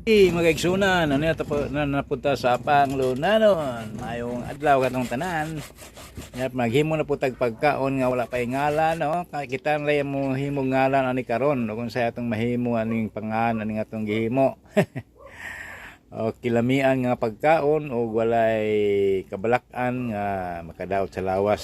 Hey, mga kaigsunan, ano na, na napunta sa Panglunanon. Mayong adlaw katong tanan. Yap, maghimo na po tag pagkaon nga wala pa ngalan, no? Kita na mo himo ngalan ani karon kung sa atong mahimo aning pangan aning atong gihimo. O kilamian nga pagkaon o walay kabalak-an nga makadaot sa lawas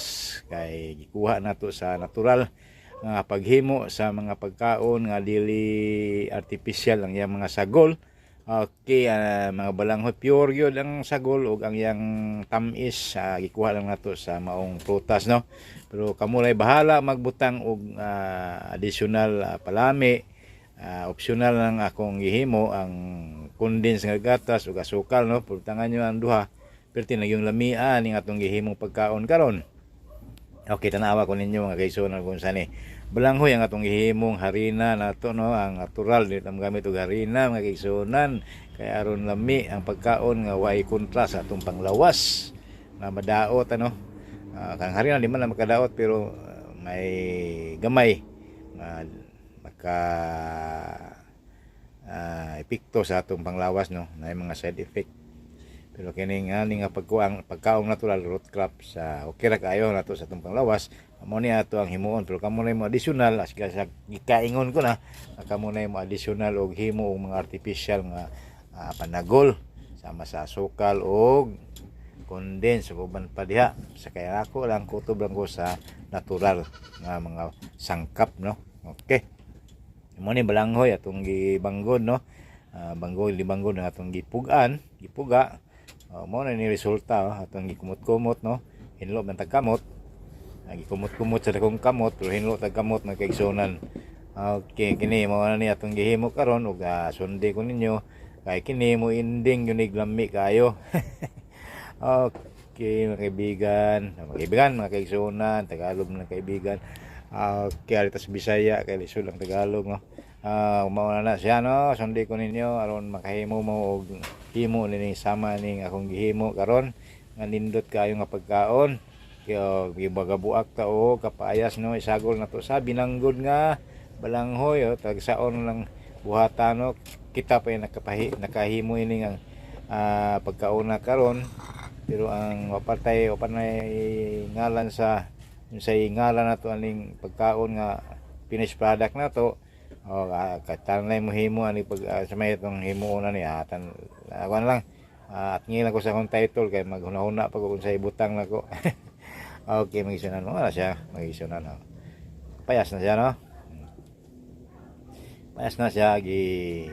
kay gikuha nato sa natural nga paghimo sa mga pagkaon nga dili artificial ang iyang mga sagol. Okay, mga balanghoy, pure yun ang sagol ug ang iyang tamis, gikuha lang nato sa maong prutas, no. Pero kamo lay bahala magbutang og additional palami. Optional lang akong gihimo ang condense nga gatas ug asukal, no. Butangan nyo ang duha. Pero tinag yung lamian ning atong gihimong pagkaon karon. Okay, tanawa ko ninyo, mga kaigsunan, kung saan ni. Balanghoy ang atong gihimong harina nato, no, ang natural dito ang gamit og harina, mga kaigsunan, kay aron lami ang pagkaon nga way kontra sa atong panglawas na madaot, ano. Kang harina di man na makadaot pero may gamay nga maka epekto sa atong panglawas, no, na mga side effect. Pero kini nga ni nga pagkuang pagkaong natural root crop sa okay ra kaayo nato sa atong panglawas. Amo ni ato ang himuon, pero kamo na mo additional as sa gikaingon ko na, kamo na mo additional og himo og mga artificial nga panagol sama sa asukal og condense ug uban pa diha sa. Kaya ako lang, kutob lang ko sa natural nga mga sangkap, no. Okay, mo ni balanghoy atong gibanggod, no. Banggod, libanggod ang atong gipugan, gipuga. Mo na ni resulta, oh, atong gikumot-kumot, no. Hinlo man tag kamot. Gikumot-kumot sa dakong kamot pero hinlo tag kamot, mga kaigsunan. Okay, kini mo na ni atong gihimo karon ug sundi ko ninyo kay kini mo ending yun lami kayo. Okay, mga kaibigan, mga kaibigan, mga kaigsunan, Tagalog mga kaibigan. Okay, alita sa Bisaya kay lisod lang Tagalog, no. Mao na siya, no. Sundi ko ninyo aron makahimo mo og himo ni sama ning akong gihimo karon nga nindot kayo nga pagkaon. Kaya gibagabuak ta o kapayas, no, isagol na to sa binanggod nga balanghoy, oh, tagsaon lang buhata, no. Kita pa yung nakahimo ini nga pagkauna karon, pero ang wapatay wapanay ngalan sa ngalan nato aning pagkaon nga finished product na to. O katanay mo himo ani pag sa may itong himuon ni atan kuan lang, at ngilan ko sa akong title kay maghuna-huna pa ko kung sa ibutang nako. Okay, magisunan mo na siya, magisunan, no. Payas na siya, no, payas na siya, gi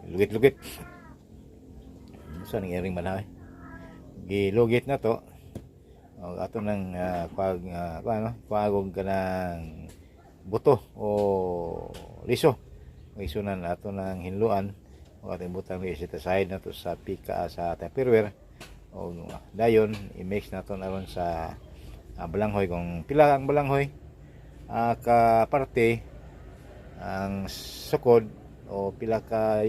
lugit-lugit sa ning iring man, gilugit na to. O ato nang kuag kuan, no, kuagog kanang buto o liso, magisunan, ato nang hinluan o atong butang di set aside na to sa pika, sa Tupperware, o dayon i-mix nato aron sa balanghoy. Kung pila ang balanghoy ka parte ang sukod o pila ka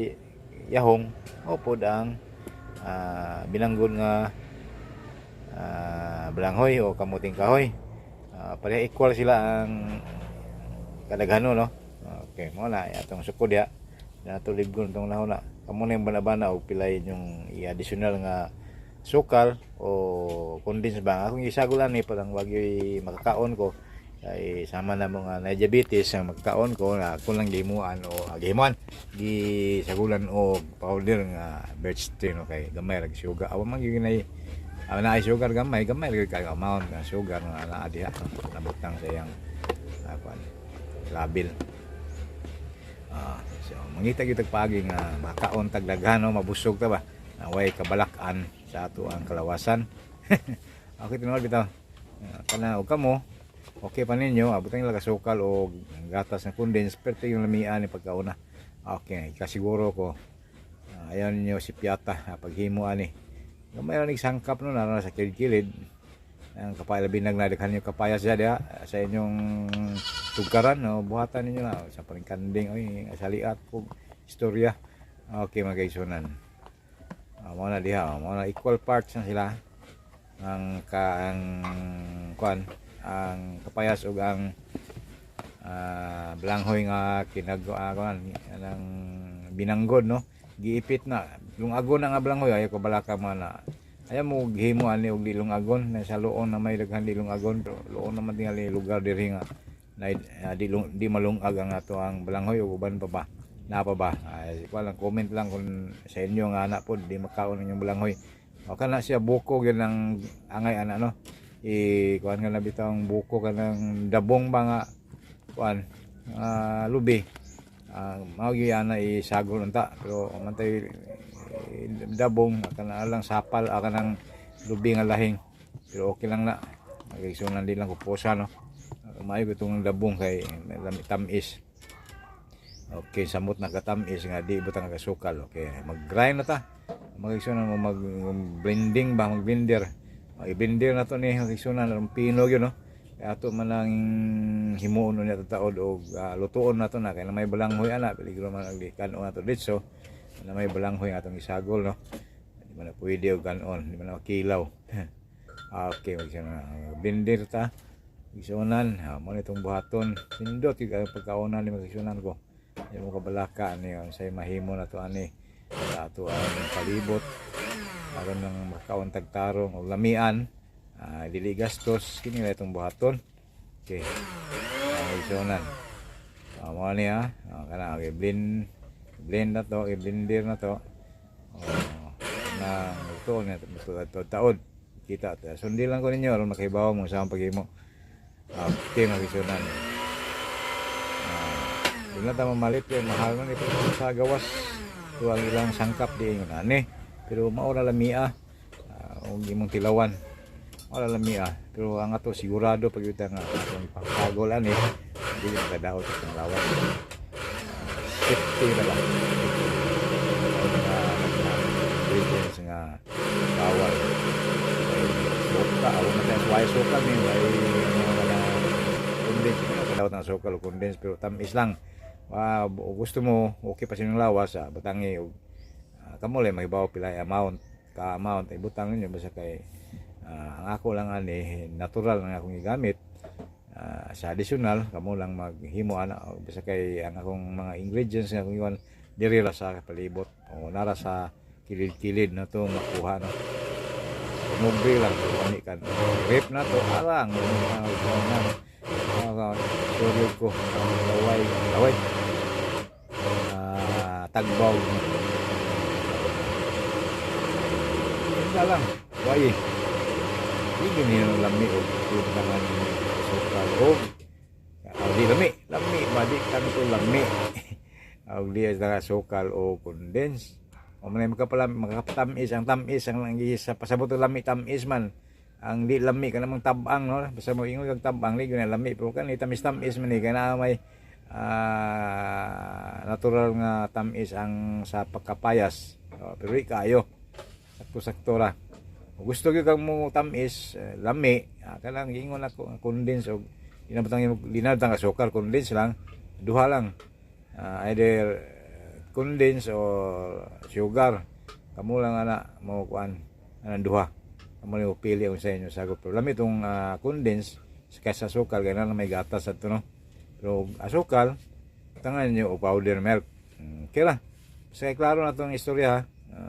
yahong o pod ang binanggod nga balanghoy o kamuting kahoy, pareha equal sila ang kadaghano, no. Okay, mo na atong sukod ya nato libgon tong nahuna. Kamo na yung banabana og pila inyong i-additional nga sukal o condense ba. Akong isagol ani parang wag yoy makakaon ko kay sama na mga na diabetes ang magkaon ko na ako lang gihimuan o gihimuan, gisagulan og powder nga birch tree, no, kay gamay ra sugar. Awa man gyud nay naay sugar, gamay gamay ra kay amount nga sugar nga naa diha nabutang sa iyang kuan labil. So mangita gyud tag paagi nga makaon tag daghan, no, mabusog ta ba, way kabalak-an sa ato ang kalawasan. Okay, tinuod bitaw. Kana og kamo okay pa ninyo abutan nila kasukal o gatas na condense, pero yung lamian ni pagkauna. Okay, kasiguro ko ayaw ninyo si piata paghimo ani. Gamay ra nig sangkap, no, nara sa kilid-kilid ang kapaya, labi nag nadaghan yung kapayas siya diha sa inyong tugkaran, no, buhatan ninyo na sa paring kanding oy saliat ko istorya. Okay, mga kaigsunan, mao na diha, mao na equal parts na sila ang ka ang kuan, ang kapayas ug ang balanghoy nga kinag kuan, ang binanggod, no. Giipit na lungagon na nga balanghoy. Ayaw ko balaka mga na ayaw mo gihimo ani og di lungagon na sa luon na may daghan di lungagon, pero luon naman tingali lugar diri nga na di malungag ang ato ang balanghoy ug uban pa ba na pa ba. Ay, kuan lang, comment lang kung sa inyo nga ana pod di makaon ang inyong balanghoy. O kana siya buko gyud ang angay ana, no? I kuan nga na bitawng buko kanang dabong ba nga kuan lubi. Mao gyud ana isagol unta, pero mantay dabong kana lang sapal, kanang lubi nga lahing, pero okay lang na magigsunan din lang kuposa, no? Maayo itong dabong kay lami tamis. Okay, samot na katamis nga di butang kasukal. Okay, mag-grind na ta. Magigsunan mo mag blending ba, mag blender. I-blender na to ni, magigsunan ang pino gyud, no? Kaya ato man ang himuon niya taod og lutuon na to na kay na may balanghoy ana, peligro man ang kanon ato ditso na may balanghoy nga atong isagol, no? Di man na pwede og kanon, di man na makilaw. Okay, magigsunan blender ta. Igsunan, ha, mo nitong buhaton. Nindot gyud ang pagkaonan ni magigsunan ko. Di mo kabalaka ani ang say mahimo na to ani sa ato ang palibot aron nang makaon tagtarong og lamian, dili gastos kini na itong buhaton. Okay, igsunan, mo ni ha, kana, okay, blend blend na to, i-blender na to. Oh, na ito na ito taod kita ta sundi lang ko ninyo aron makahibaw mo sa paghimo. Okay, magisunan. Di na ta mamalit kay mahal man ito sa gawas. Ito ang ilang sangkap di ingon ani. Pero mao ra lamia og imong tilawan. Mao ra lamia. Pero ang ato sigurado pag yuta nga atong ipasagol ani dili makadaot sa lawas. Safety ra ba? Mga ingredients nga bawal. Suka, awa na tayo suway suka ni way ano na condense, hindi na kadaot ng sukal o condense, pero tamis lang. Wow, gusto mo okay pa sinyong lawas, butangi og kamo lang mahibaw pila amount ka amount ay butang ninyo, basta kay ang ako lang ani natural nga akong gigamit. Sa additional kamo lang maghimo ana, basta kay ang akong mga ingredients nga akong iwan diri ra sa palibot o nara sa kilid-kilid na to makuha, no? Sumubre lang kami kan rip na to arang na sure ko laway laway, tagbaw. Yun lang way hindi niyo lami og tangan sukal og di lami lami ba di kanto lami og di sa sukal o condense o man makapala makapatamis ang tamis ang sa pasabot og lami tamis man. Ang di lami ka namang tabang, no? Basta mo ingon kag tabang li na lami, pero kan tamis-tamis man ni kana may natural nga tamis ang sa pagkapayas. Oh, pero di kaayo, sakto-sakto ra. Kung gusto gyud kang mo tamis, lami, kanang giingon ako condense og di na butang di na butang asukar, condense lang, duha lang. Either condense or sugar. Kamo lang ana mo kuan anang duha. Kamo lang pili kung sa inyo sagot. Pero lami itong condense kaysa asukal kay na may gatas adto, no? Pero asukal tangan niyo o powder milk. Okay ra. Basta klaro na tong istorya ha.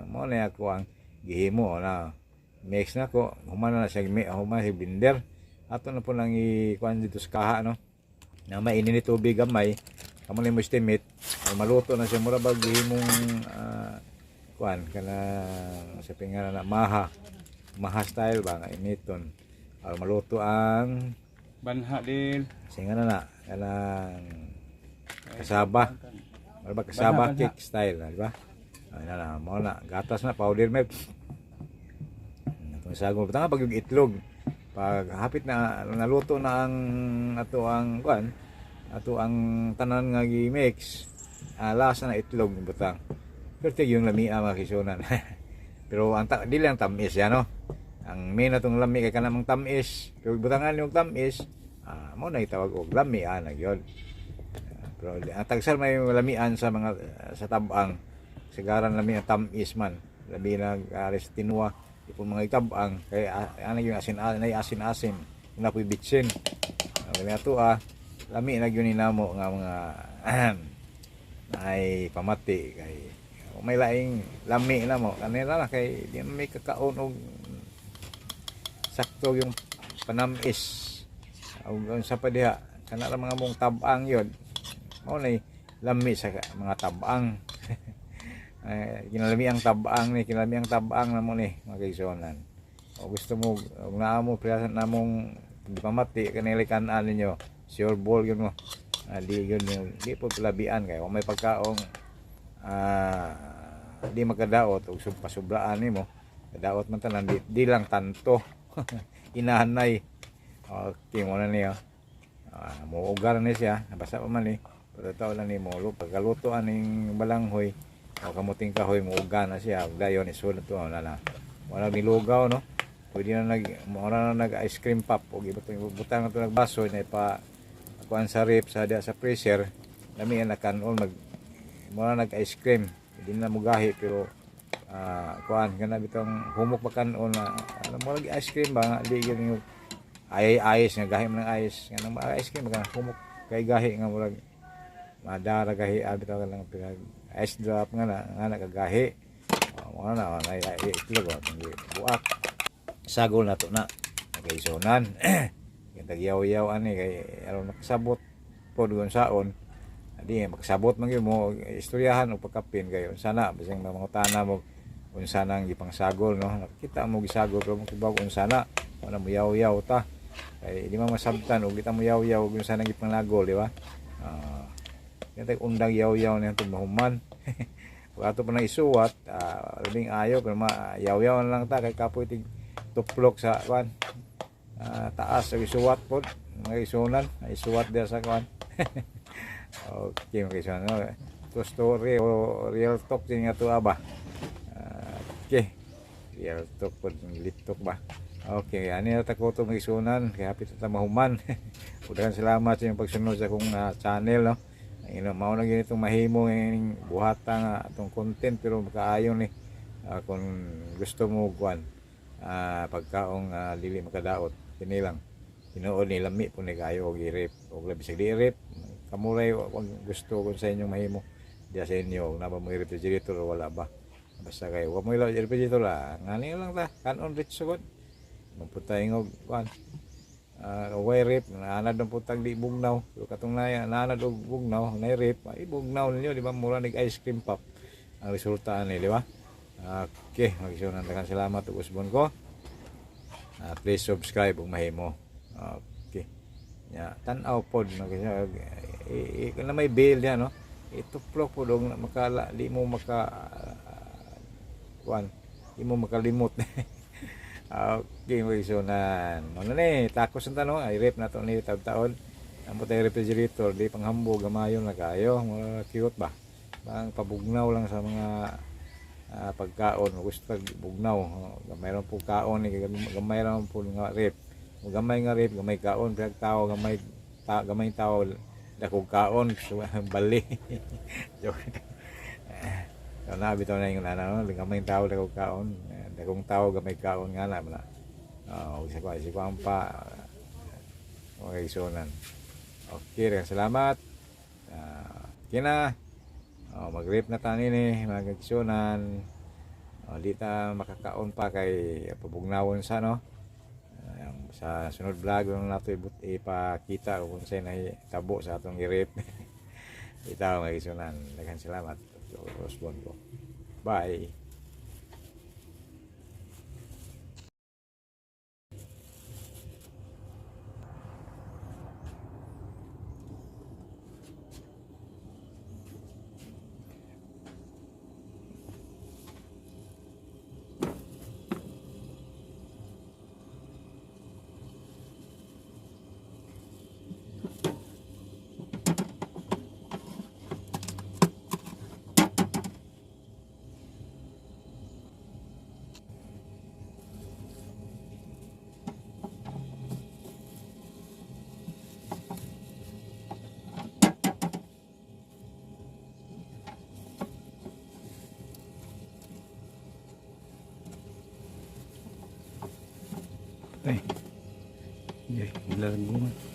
Mo na ako ang gihimo na mix na ko human na siya human si blender ato na po lang i-kuan dito sa kaha, no, na may ni tubig gamay kamo mo estimate ay maluto na siya, mura bag gihimong kuan kana sa pingalan na maha maha style ba nga initon aron maluto ang Banha din. Singa na na kanang kasaba. Mura ba kasaba Banha, banha. Cake style, di ba? Ay na na mo na gatas na powder milk. Itong sago tanga pag yung itlog pag hapit na naluto na ang ato ang kuan ato ang tanan nga gi-mix, lasa na itlog butang pero tig yung lamia mga kisunan. Pero ang ta, di lang tamis yan, no? Ang main na tong lami kay kanamang tamis, pero butangan yung tamis, mo na itawag og lamian na gyud. Pero ang tagsal may lamian sa mga sa tabang sigaran lami ang tamis man labi na aris tinua ipon mga itabang kay ana yung asin nay asin-asin na po'y bitsin ang ato lami na gyud ni namo nga mga ay pamati kay May laing lami na mo kanila na kay di man may kakaon og sakto yung panamis og unsa pa diha kana ra mga mong tab-ang yun mao nay lami sa mga tab-ang. Eh, kinalami ang tab-ang ni, kinalami ang tab-ang na mo ni mga kaigsuonan. O gusto mo og naa mo priyasan namong gipamati kanila kan-an ninyo, sure ball yun mo. Di yun di po palabian kay kung may pagkaong di makadaot og pasubraan nimo, kadaot man tanan, di lang tanto. Inahanay. Okay mo na niya. Muugar ni siya, nabasa pa man ni. Pero tao lang ni mo pagkaluto aning balanghoy o kamuting kahoy, muuga na siya. Ug dayon isulod to na na. Wala nilugaw no. Pwede na nag mura na nag ice cream pop og ibutang na to nagbaso na ipa kuan sa rep sa diya sa freezer, lami na kanon mag mura nag ice cream. Hindi na mugahi pero kuan kana bitong humok pa kanon na ano mo lagi ice cream ba nga di gyud yung ay ice nga gahi man ang ice nga nang ice cream nga humok kay gahi nga murag madara gahi abi tawag lang pinag ice drop nga na kagahi. Mo na na itlog oh, buak sagol na to na nagkaisunan. Yung tagyaw-yaw ani kay aron makasabot pod kung saon di makasabot man gyud mo istoryahan og pagkapin kay unsa na bisag mga tana mo unsa nang gipangsagol no, nakita mo gisagol pero mo kibaw unsa na wala mo yaw-yaw ta kay di man masabtan og di ta mo yaw-yaw og unsa nang gipanglagol, di ba? Yan tag undang yaw-yaw na itong mahuman. Kung ato pa nang isuwat, labing ayaw, pero yaw-yaw na lang ta kay kapoy tig tuplok sa kwan. Taas ang isuwat po, mga isunan, isuwat diya sa kwan. Okay, mga isunan. No? Ito story o real talk din nga to ba? Okay, real talk po, lit talk ba? Okay, ani na tako to mga isunan, kaya hapit ta mahuman. Udahan salamat sa inyong pagsunod sa akong channel, no? Ino mao na ganitong mahimo ng buhata nga atong content pero makaayon ni kung gusto mo kuan pagkaong dili makadaot kini lang tinuod ni lami po ni kayo og irep og labi sa di-rep kamuray wag gusto kung sa inyong mahimo diya sa inyo na ba mo refrigerator o wala ba, basta kayo wa mo ila refrigerator la ngani lang ta kanon rich sugod magputay og kuan. Way rep naanad ng putag di bugnaw pero katong naanad og bugnaw nay rep ay bugnaw ninyo, di ba? Mura nig ice cream pop ang resulta ani, di ba? Okay, magisunan takan salamat ug usbon ko. Please subscribe ug mahimo. Okay. Nya tan-aw pod na may bell diya no. Ituplok pod og makala di mo maka kuan, di mo makalimot. Okay, magisunan. Ano ni, takos ang tanong, ay rep na to ni taon-taon. Amo tayo refrigerator, di panghambog, gamayon na kayo. Mga cute ba? Bang pabugnaw lang sa mga pagkaon. Gusto bugnaw. Gamay lang po kaon, gamay lang po nga rep. Gamay nga rep, gamay kaon, pinag tao, gamay, gamay tao, dakog kaon, so, bali. Joke. So, nabitaw na yung ano, gamay tao, dakog kaon. Dakong tao gamay kaon nga na na. Isa ko ang pa okay sunan. Okay, salamat. Kina. Mag-rip na tani ni mga kisunan. Di ta makakaon pa kay pabugnawon sa no. Sa sunod vlog lang nato ipakita kung unsay nahitabo sa atong gi-rip. Itaw mga kisunan. Daghang salamat. Osborne ko. Bye. Ay, hindi, largo man.